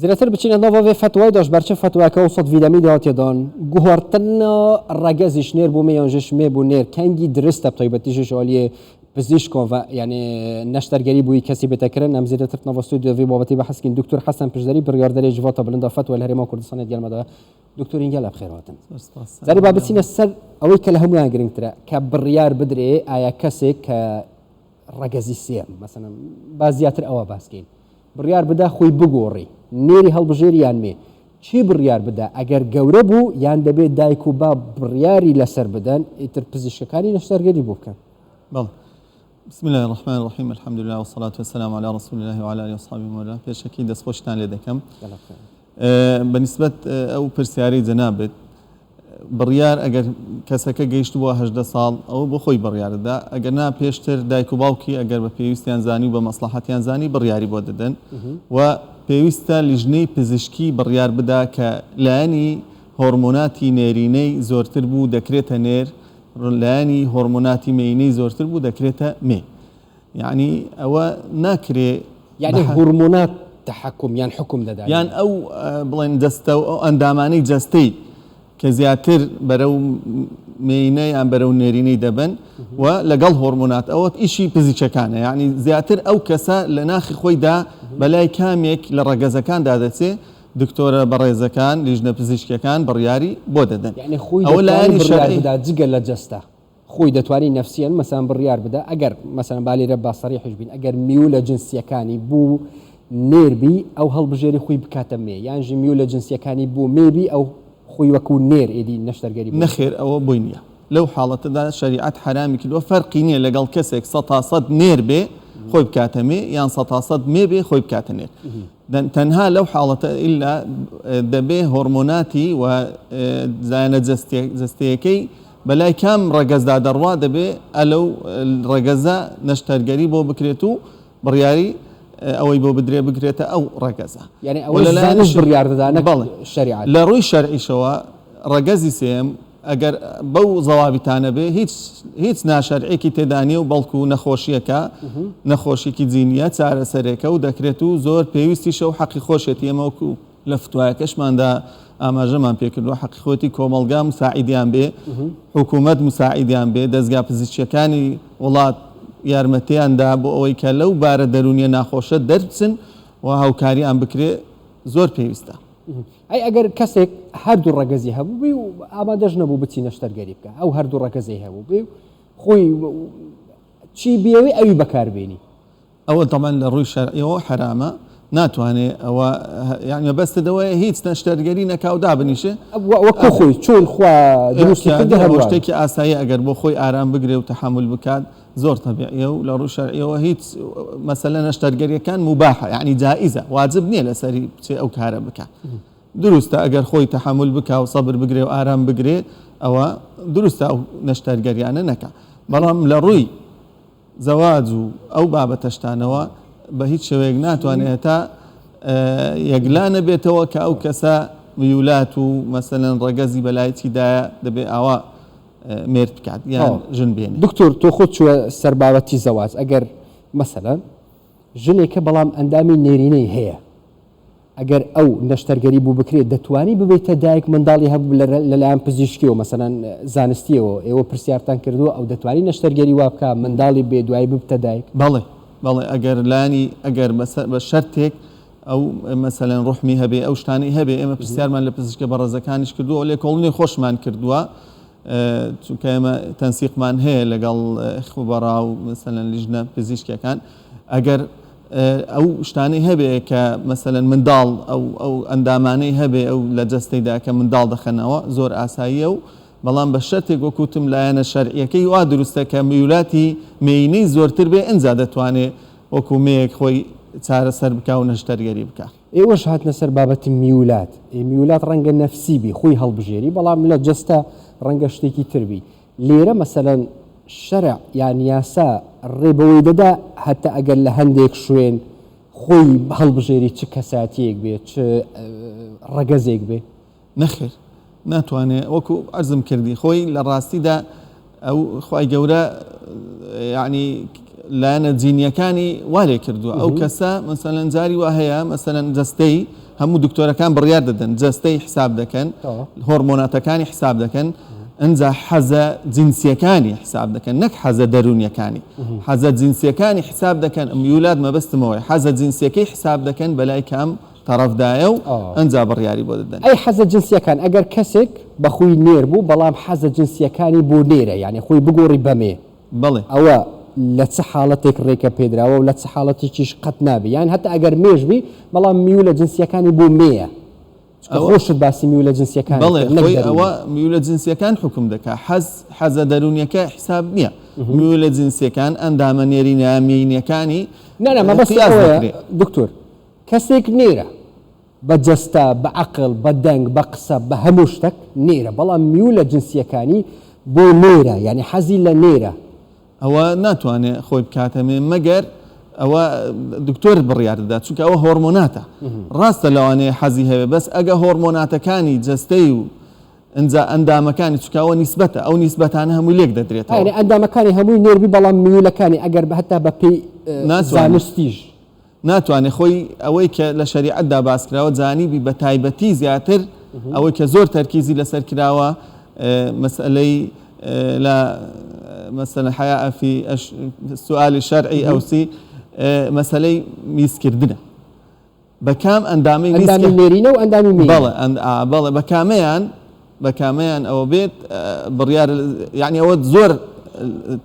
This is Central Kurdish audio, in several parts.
زێدەتر بچینە ناڤ ڤێ فەتوای دا ژبەر چ فەتوایەکە وسەد ڤی دەمی دا هاتیە دان گوهەرتنا ڕەگەزی ژ نێر بۆ مێ یان ژ مێ بۆ نێر کەنگی درستە بتایبەتی ژ ئالیێ پزیشکان ڤە یانێ نەشتەرگەری بووی کەسی بێتە کرن ئەم زێدەتر ناڤ ستۆدیۆ ڤێ بابەتی بەحس کین دکتۆر حەسەن پشدەری بڕیاردەرێ جڤاتا بلندا فەتوا لە هەرێما کوردستانێ دیگەل مەدایە دکتۆر ئینگەل بخێر هاتن. جارێ با بچینە سەر ئەوەی کە لە هەموویان گرنگترە کە بڕیار بدرێ ئایا کەسێک کە ڕەگەزی سێم مەسەلەن با زیاتر ئەوە باسکەین بڕیار بدا خۆی بگۆڕی نێری هەڵبژێری یان مێ چی بڕیار بدا ئەگەر گەورە بوو یان دەبێت دایک و باب بڕیاری لەسەر بدەن ئیتر پزیشکەکانی نەشتەرگەری بۆ بکەن؟ بەڵێ بسم اللە الرحمن الرحیم الحمد لله والصلاة والسلام علی رسول الله وعلى آله وصحبه ومن والاه پێشەکی دەستخۆشتان لێ دەکەم بەنیسبەت ئەو پرسیارەی جەنابت بڕیار ئەگەر کەسەکە گەیشتبووە 18 ساڵ ئەوە بۆ خۆی بڕیاردەدا ئەگەر نا پێشتر دایک و باوکی ئەگەر بە پێویستیان زانی و بە مەسڵەحەتیان زانی بڕیاری بۆ دەدەن و پێویستە لیژنەی پزیشکی بڕیار بدا کە لایەنی هۆرمۆناتی نێرینەی زۆرتر بوو دەکرێتە نێر لایەنی هۆرمۆناتی مێینەی زۆرتر بوو دەکرێتە مێ یەعنی ئەوە ناکرێ یەعنی هۆرمۆنات تەحەکوم یان حوکم دەدا یان ئەو بڵێن جەستە و ئەو ئەندامانەی جەستەی کە زیاتر بەرەو مێینە یان بەرەو نێرینەی دەبن و لەگەڵ هۆرمۆنات ئەوە ئیشی پزیشکەکانە یعنی زیاتر ئەو کەسە لە ناخی خۆیدا بەلای کامێک لە ڕەگەزەکاندا دەچێ دکتۆرە بەڕێزەکان لیژنە پزیشکیەکان بڕیاری بۆ دەدەن یعنی خۆی ئەوە لایەنی بڕیار بدا جگە لە جەستە خۆی دەتوانی نەفسیەن مەسەلەن بڕیار بدا ئەگەر مەسەلەن با لێرە با سەریحیش بین ئەگەر میولە جنسیەکانی بوو نێر بی ئەو هەڵبژێری خۆی بکاتە مێ یان ژی میولە جنسیەکانی بوو مێ بی ئەو خۆی وەکو نێر ئێدی نەشتەرگەری بۆ نەخێر ئەوە بۆی نیە لەو حاڵەتەدا شەریعەت حەرامی کردوە فەرقی نیە لەگەڵ کەسێک سەتا سەد نێر بێ خۆی بکاتە مێ یان سەتا سەد مێ بێ خۆی بکاتە نێر تەنها لەو حاڵەتە ئیلا دەبێ هۆرمۆناتی و لایەنە جەستەیەکەی بەلای کام ڕەگەزدا دەڕوا دەبێ ئەلەو ڕەگەزە نەشتەرگەری بۆ بکرێت و بڕیاری ئەوەی بۆ بدرێ بکرێتە ئەو ڕەگەزە. یانی ئەوە زانست بڕیار دەدا نەک شەریعەت. لە ڕووی شەرعیشەوە ڕەگەزی سێیەم ئەگەر بەو زەوابتانە بێ هیچ هیچ ناشەرعێکی تێدا نییە و بەڵکو نەخۆشییەکە نەخۆشیکی جینییە چارەسەرێکە و دەکرێت و زۆر پێویستیشە و حەقی خۆشێتی ئێمە وەکو لە فتوایەکەشماندا ئاماژەمان پێکردووە حەقی خۆیەتی کۆمەڵگا مساعیدیان بێ، حکوومەت مساعیدیان بێ، دەزگا پزیشکییەکانی وڵات یارمەتیان دا بۆ ئەوەی کە لەو بارە دەروونییە ناخۆشە دەربچن و هاوکاریان بکرێ زۆر پێویستە. ئەی ئەگەر کەسێک هەردوو ڕەگەزی هەبووبی و ئامادەش نەبوو بچی نەشتەرگەری بکا، ئەو هەردوو ڕەگەزەی هەبووبی و خۆی چی بیەوێ ئەوی بەکاربێنی؟ ئەوە تەبعەن لە ڕووی شەرعیەوە حەرامە ناتوانێ ئەوە یانی مەبەستت ئەوەیە هیچ نەشتەرگەری نەکا و دابنیشێ؟ وەکو خۆی چۆن خوا دروستی کردە هەر وایە. شتێکی ئاساییە ئەگەر بۆ خۆی ئارام بگرێ و تەحەمول بکات زۆر تەبیعیە و لە ڕووی شەرعیەوە هیچ مەسەلە نەشتەرگەریەکان موباحە یانی جائیزە واجب نییە لەسەری بچێ ئەو کارە بکات دروستە ئەگەر خۆی تەحەمول بکا و سەبر بگرێ و ئارام بگرێ ئەوە دروستە ئەو نەشتەرگەریانە نەکا بەڵام لە ڕووی زەواج و ئەو بابەتە شتانەوە بە هیچ شێوەیەک ناتوانێت هەتا یەکلا نەبێتەوە کە ئەو کەسە میولات و مەسەلەن ڕەگەزی بەلای چیدایە دەبێ ئاوا مێرد بکات یان ژن بێنێ. دکتۆر تۆ خۆت چووە سەر بابەتی زەواج ئەگەر مەسەلەن ژنێکە بەڵام ئەندامی نێرینەی هەیە ئەگەر ئەو نەشتەرگەری بوو بکرێت دەتوانی ببیتە دایک منداڵی هەبوو لەلایەن پزیشکیەوە مەسەلەن زانستیەوە ئێوە پرسیارتان کردووە ئەو دەتوانی نەشتەرگەری وا بکا منداڵی بێ دوایی ببتە دایک؟ بەڵێ بەڵێ ئەگەر لانی ئەگەر بە شەرتێک ئەو مەسەلەن ڕوحمی هەبێ ئەو شتانەی هەبێ ئێمە پرسیارمان لە پزیشکە بەڕێزەکانیش کردووە و لێکۆڵینی خۆشمان کردووە چونکە ئێمە تەنسیقمان هەیە لەگەڵ خوبەڕا و مەسەلەن لیژنە پزیشکیەکان ئەگەر ئەو شتانەی هەبێ کە مەسەلەن منداڵ ئەو ئەو ئەندامانەی هەبێ ئەو لە جەستەیدا کە منداڵ دەخەنەوە زۆر ئاساییە و بەڵام بە شەرتێک وەک وتم لایەنە شەرعیەکەی وا دروستە کە میولاتی مێینەی زۆرتر بێ ئنجا دەتوانێ وەکو مێیەک خۆی چارەسەر بکا و نەشتەرگەری بکا. ئێوەش هاتنە سەر بابەتی میولات، ئێ میولات ڕەنگە نەفسی بی خۆی هەڵبژێری بەڵام لە جەستە ڕەنگە شتێکی تر بی لێرە مەسەلەن شەرع یان یاسا ڕێ بەوەی دەدا هەتا ئەگەر لە هەندێک شوێن خۆی هەڵبژێری چ کەساتیەک بێ چ ڕەگەزێک بێ؟ نەخێر ناتوانێ وەکو عەرزم کردی خۆی لە ڕاستیدا ئەو خوای گەورە یعنی لایەنە جینیەکانی وا لێ کردووە ئەو کەسە مەسەلەن جاری وا هەیە مەسەلەن جەستەی هەموو دکتۆرەکان بڕیار دەدەن، جەستەی حساب دەکەن، هۆرمۆناتەکانی حساب دەکەن، ئنجا حەزە جنسیەکانی حساب دەکەن نەک حەزە دەروونیەکانی، حەزە جنسیەکانی حساب دەکەن، میولات مەبەستمەوەی حەزە جنسیەکەی حساب دەکەن بەلای کام تەڕەفدایە و ئنجا بڕیاری بۆ دەدەن. ئەی حەزە جنسیەکان ئەگەر کەسێک بەخوی نێر بوو بەڵام حەزە جنسیەکانی بۆ نێرە یانی خۆی بگۆڕی بەمێ بەڵێ. ئەوە لە چ حاڵەتێک ڕێکە پێدراوە و لە چ حاڵەتێکیش قەت نابێ یان هەتا ئەگەر مێش بی بەڵام میولە جنسیەکانی بۆ مێیە چونکە ئەوە خۆشت باسی میولە جنسیەکانت بەڵێ کرد نەک خۆی دەروونی. ئەوە میولە جنسیەکان حوکم دەکا حەز حەزە دەروونیەکە حیساب نیە میولە جنسیەکان ئەندامە نێرینە مێینەکانی نا نا مەبەستم قیاس ئەوەیە دەکرێ. دکتۆر کەسێک نێرە بە جەستە، بە عەقڵ، بە دەنگ، بە قسە، بە هەموو شتەک نێرە، بەڵام میولە جنسییەکانی بۆ نێرە، یانی حەزی لە نێرە. ئەوە ناتوانێ خۆی بکاتە مێ مەگەر ئەوە دکتۆر بڕیار دەدات، چونکە ئەوە هۆرمۆناتە. ڕاستە لەوانەیە حەزی هەبێ، بەس ئەگە هۆرمۆناتەکانی جەستەی و ئینجا ئەندامەکانی، چونکە ئەوە نیسبەتە، ئەو نیسبەتانە هەمووی لێک دەدرێتەوە. یانی ئەندامەکانی هەمووی نێر بی، بەڵام میولەکانی ئەگەر هەتا بە پێی ناتوانێ. زانستیش. ناتوانێ خۆی ئەوەی کە لە شەریعەتدا باس کراوە جانیبی بە تایبەتی زیاتر ئەوەی کە زۆر تەرکیزی لەسەر کراوە مەسئلەی لە مەسەلەن حیاء فی سؤال شەرعی ئەوسی مەسەلەی میزکردنە بە کام ئەندامەی ئەندامی نێرینە و ئەندامی مێینە. بەڵێ بەڵێ بە کامەیان بە کامەیان ئەوە بێت بڕیار یعنی ئەوە زۆر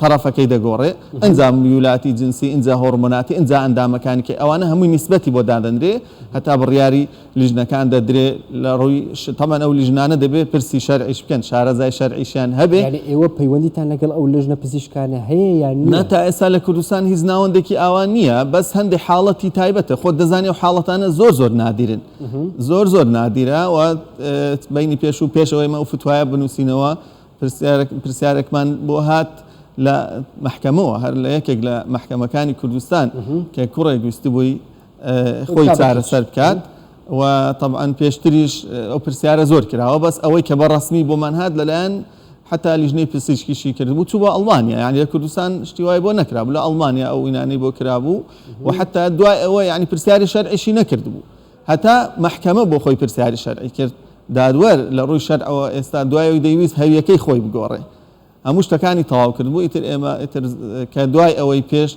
تەڕەفەکەی دەگۆڕێ ئەنجا میولاتی جنسی ئینجا هۆرمۆناتی ئینجا ئەندامەکانی کە ئەوانە هەمووی نیسبەتی بۆ دادەنرێ هەتا بڕیاری لیژنەکان دەدرێ لە ڕووی تەمان ئەو لیژنانە دەبێ پرسی شەرعیش بکەن شارەزای شەرعیشیان هەبێ. یانی ئێوە پەیوەندیتان لەگەڵ ئەو لژنە پزیشکانە هەیە یان نا نییە؟ تا ئێستا لە کوردستان هیچ ناوەندێکی ئاوا نییە بەس هەندێ حاڵەتی تایبەتە خۆت دەزانی ئەو حاڵەتانە زۆر زۆر نادیرن زۆر زۆر نادیرە و بەینی پێشوو پێش ئەوەی ئێمە ئەو فتوایە بنووسینەوە پرسیارێک پرسیارێکمان بۆ هات لە مەحکەمەوە هەر لە یەکێک لە مەحکەمەکانی کوردستان کە کوڕێک ویستبووی خۆی چارەسەر بکات و تەبعەن پێشتریش ئەو پرسیارە زۆر کراوە بەس ئەوەی کە بە ڕەسمی بۆمان هات لەلایەن حتا لیژنەی پزیشکیشی کردبوو چوو بۆ ئەڵمانیا یعنی لە کوردستان شتی وای بۆ نەکرابوو لە ئەڵمانیا ئەو ئینانەی بۆ کرابوو و حتا دوای ئەوە یعنی پرسیاری شەرعیشی نەکردبوو هەتا مەحکەمە بۆ خۆی پرسیاری شەرعی کرد دادوەر لە ڕووی شەرعەوە ئێستا دوای ئەوی دەیویست هەویەکەی خۆی بگۆڕێ هەموو شتەکانی تەواو کردبوو ئیتر ئێمە ئیتر کە دوای ئەوەی پێش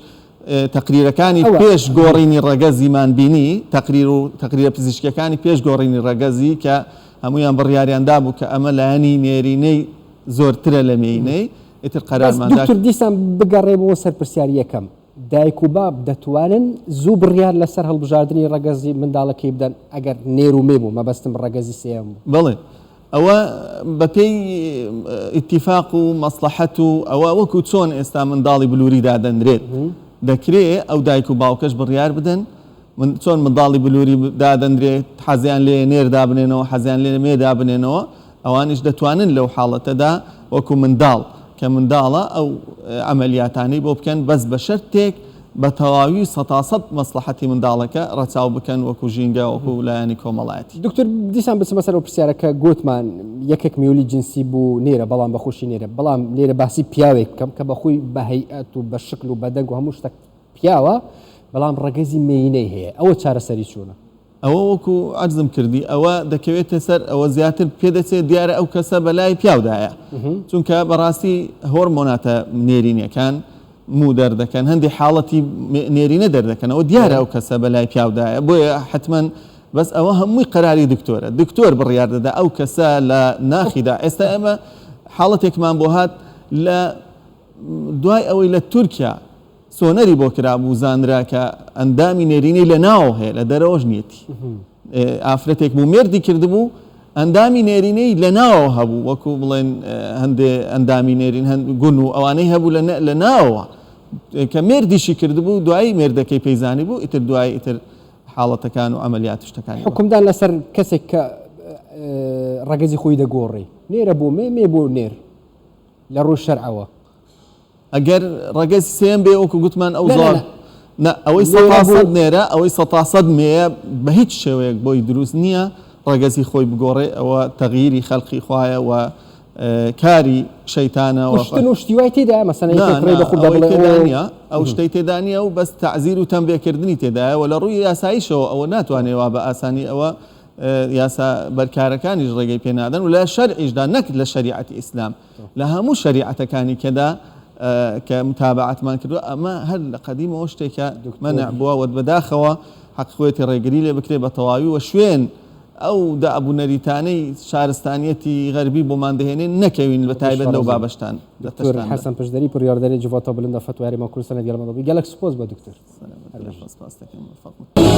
تەقریرەکانی پێش گۆڕینی ڕەگەزیمان بینی تەقریر و تەقریرە پزیشکیەکانی پێش گۆڕینی ڕەگەزی کە هەموویان بڕیاریان دابوو کە ئەمە لایەنی نێرینەی زۆرترە لە مێینەی ئیتر بەس قەرارمان دا دکتور دیسان بگەڕێمەوە سەر پرسیاری یەکەم دایک و باب دەتوانن زوو بڕیار لەسەر هەڵبژاردنی ڕەگەزی منداڵەکەی بدەن ئەگەر نێر و مێ بوو مەبەستم ڕەگەزی سێیەم بوو؟ بەڵێ ئەوە بەپێی ئیتیفاق و مەسڵەحەت و ئەوە وەکو چۆن ئێستا منداڵی بلوری دادەنرێت دەکرێ ئەو دایک و باوکەش بڕیار بدەن من چۆن منداڵی بلوری دادەنرێت حەزیان لێ نێر دابنێنەوە حەزیان لێ مێ دابنێنەوە ئەوانیش دەتوانن لەو حاڵەتەدا وەکو منداڵ کە منداڵە ئەو عەمەلیاتانەی بۆ بکەن بەس بە شەرتێک بە تەواوی سەتاسەد مەسڵەحەتی منداڵەکە ڕەچاو بکەن وەکو ژینگە وەکو لایەنی کۆمەڵایەتی. دکتۆر دیسان بچمە سەر ئەو پرسیارە کە گۆتمان یەکێک میولی جنسی بوو نێرە بەڵام بە خۆشی نێرە بەڵام لێرە باسی پیاوێک بکەم کە بەخۆی بە هەیئەت و بە شکل و بە دەنگ و هەموو شتەک پیاوە بەڵام ڕەگەزی مێینەی هەیە ئەوە چارەسەری چۆنە؟ ئەوە وەکو عەرزم کردی ئەوە دەکەوێتە سەر ئەوە زیاتر پێدەچێت دیارە ئەو کەسە بەلای پیاودایە چونکە بەڕاستی هۆرمۆناتە نێرینەکان موو دەردەکەن هەندێک حاڵەتی نێرینە دەردەکەنەوە دیارە ئەو کەسە بەلای پیاودایە بۆیە حتمما بەس ئەوە هەمووی قەراری دکتۆرە دکتۆر بڕیار دەدا ئەو کەسە لە ناخیدا ئێستا ئێمە حاڵەتێکمان بۆ هات لە دوای ئەوەی لە تورکیا سۆنەری بۆ کرابوو زانرا کە ئەندامی نێرینەی لە ناوەوە هەیە لە دەرەوەش نیەتی ئافرەتێک بوو مێردی کردبوو ئەندامی نێرینەی لە ناوەوە هەبوو وەکو بڵێن هەندێ ئەندامی نێرین هەند گون و ئەوانەی هەبوو لە ناوەوە کە مێردیشی کردبوو دوایی مێردەکەی پێیزانی بوو ئیتر دوایی ئیتر حاڵەتەکان و عملیات شتەکانی حکومدان لەسەر کەسێک کە ڕەگەزی خۆی دەگۆڕی نێرە بۆ مێ مێ بۆ نێر لە ڕووی شەرعەوە. ئەگەر ڕەگەزی سێیەم بێ وەکو گوتمان ئەو نا، نا، زۆر نا. نا ئەوەی نێرە سەتا بۆ سەد نێرە ئەوەی سەتا سەد مێیە بە هیچ شێوەیەک بۆی دروست نییە ڕەگەزی خۆی بگۆڕێ ئەوە تەغییری خەلقی خوایە و کاری شەیتانە کوشتن و شتی وای تێدایە مەسەلەن یەکێک نا ڕێی نا بە خوردا ئەوەی بڵێ تێدا ئۆ نییە ئەو شتەی تێدا نییە و بەس تەعزیر و تەمبێکردنی تێدایە و لە ڕووی یاساییشەوە ئەوە ناتوانێ وا بە ئاسانی ئەوە یاسا بەرکارەکانیش ڕێگەی پێ نادەن و لە شەرعیشدا نەک لە شەریعەتی ئیسلام لە هەموو شەریعەتەکانی کەدا کە متابعەتمان کردووە ئەمە هەر لە قەدیمەوە شتێکە دکتۆر مەنع بووە و بەداخەوە حەق خۆیەتی ڕێگری لێ بکرێ بە تەواوی و شوێن ئەو داب و نەریتانەی شارستانیەتی غەربی بۆمان دەهێنێ نەکەوین بە خودش تایبەت لەو فەڕەزی بابەشتان لە دکتۆر تەشتاندا. حەسەن پشدەری بڕیاردەری جڤاتا بلندا فەتوای هەرێما کوردستان لەگەڵ مەدا بوو. گەلەک سوپاس بۆ دکتۆر. سەلامەت هەر بی. بژی. سپاس دەکەم. موفەق بن.